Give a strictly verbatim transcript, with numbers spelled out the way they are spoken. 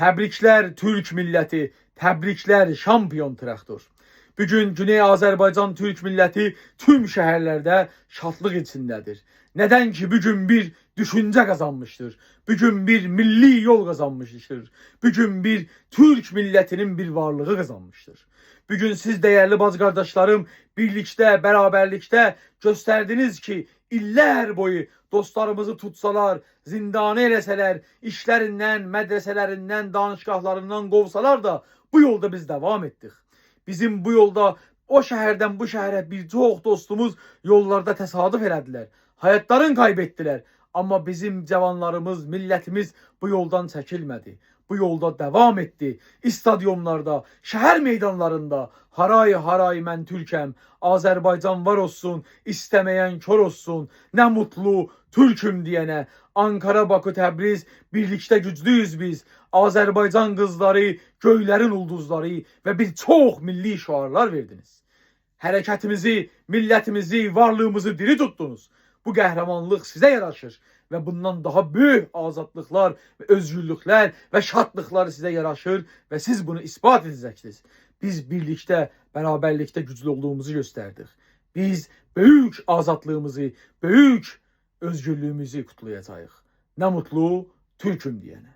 تبریکلر تورک میللتی، تبریکلر شامپیون تراکتور. بو گون گونئی آذربایجان تورک میللتی توم شهرلرده شادلیق ایچینده‌دیر. ندن کی، بو گون بیر دوشونجه قازانمیشدیر. بو گون بیر میللی یول قازانمیشدیر. بو گون بیر تورک میللتینین بیر وارلیغی قازانمیشدیر. بو گون سیز، دیرلی باجی قارداشلاریم، بیرلیکده، برابرلیکده گؤستردینیز کی، ایللر بویو دوستلاریمیزی توتسالار، زندانی ائله‌سه‌لر، ایشلریندن، مدرسه‌لریندن، دانشگاهلاریندان قووسالار دا، بو یولدا بیز داوام ائتدیک. بیزیم بو یولدا او شهردن بو شهره بیر چوخ دوستوموز یوللاردا تصادف ائله‌دیلر. حیاتلارینی قایب ائتدیلر. آمما بیزیم جاوانلاریمیز، میللتیمیز بو یولدان چکیلمه‌دی. بو یولدا داوام ائتدی. استادیوملاردا، شهر میدانلاریندا «هارای هارای من تورکم»، «آذربایجان وار اولسون، ایسته‌مه‌ین کور اولسون»، «نه موتلو تورکوم دئینه»، «آنکارا، باکو، تبریز، بیرلیکده گوجلویوز بیز»، «آذربایجان قیزلاری، گؤیلرین اولدوزلاری» و بیر چوخ میللی شعارلار وئردینیز. حرکتیمیزی، میللتیمیزی، وارلیغیمیزی دیری توتدونوز. بو قهرمانلیق سیزه یاراشیر و بوندان داها بؤیوک آزادلیقلار و اؤزگورلوکلر و شادلیقلار سیزه یاراشیر و سیز بونو اثبات ائده‌جکسینیز. بیز بیرلیکده، برابرلیکده گوجلو اولدوغوموزو گؤستردیک. بیز بؤیوک آزادلیغیمیزی، بؤیوک اؤزگورلویوموزو قوتلایاجاغیق. نه موتلو تورکوم دئینه.